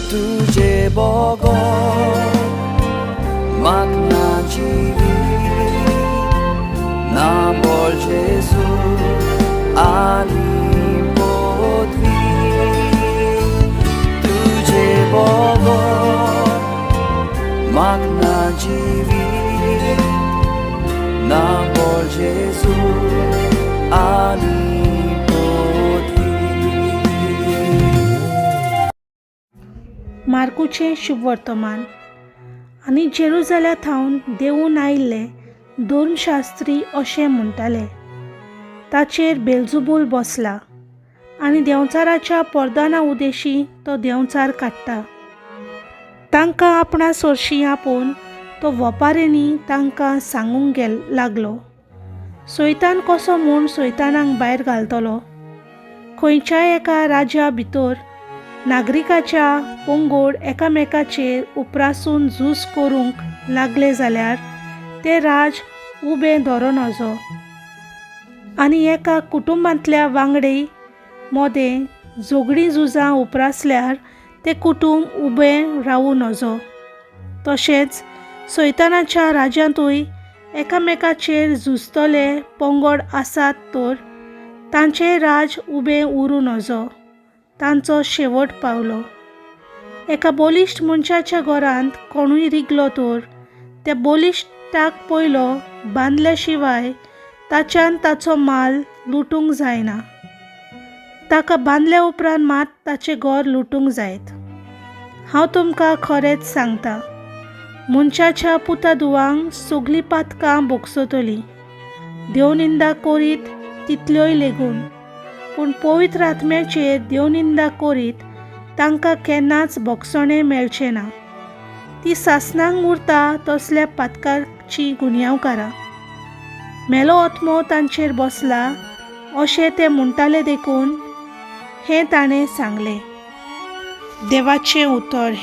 तुजे बगर म्हाक ना जिवीत ना बोल जेजू आनी पदवी तुजे बगर म्हाक ना जिवीत ना बोल जेजू आनी पदवी. मार्कूचें शुभवर्तमान. आनी जेरुजाल्या थावन देंवून आयिल्ले धर्मशास्त्री अशें म्हणटाले, ताचेर बेलजुबूल बसला आनी देंवचाराच्या परदाना उदेशी तो देंवचार काडटा. तांकां आपणा सरशीं आपोवन तो वपारींनी तांकां सांगूंक गेल लागलो, सैतान कसो म्हूण सैतानाक भायर घालतलो? खंयच्याय एका राज्या भितर नागरिकाच्या पंगड एकामेकाचेर उप्रासून झूज करूंक लागले जाल्यार तें राज उबें धरूं नजो. आनी एका कुटुंबांतल्या वांगडी मोदें झगडीं झुजां उप्रासल्यार तें कुटूंब उबें रावूं नजो. तशेंच सैतानाच्या राज्यांतूय एकामेकाचेर झुजतले पंगड आसात तर तांचें राज उबें उरूं नजो. तांचो शेवट पावलो. एका बलिश्ट मनशाच्या घरांत कोणूय रिगलो तर त्या बलिश्टाक पयलो बांदल्या शिवाय ताच्यान ताचो माल लुटूंक जायना. ताका बांदल्या उपरांत मात ताचें घर लुटूंक जायत. हांव तुमकां खरेंच सांगता, मनशाच्या पुता धुवांक सगलीं पातकां भोगसतलीं, देवनिंदा करीत तितल्योय लेगून, पूण पवित्र आत्म्याचेर देवनिंदा करीत तांकां केन्नाच भोगसणें मेळचें ना. ती सासणांक उरता तसल्या पातकाची गुन्यांवकारां. मेलो आत्मो तांचेर बसला अशें ते म्हणटाले देखून हें ताणें सांगलें. देवाचें उतर.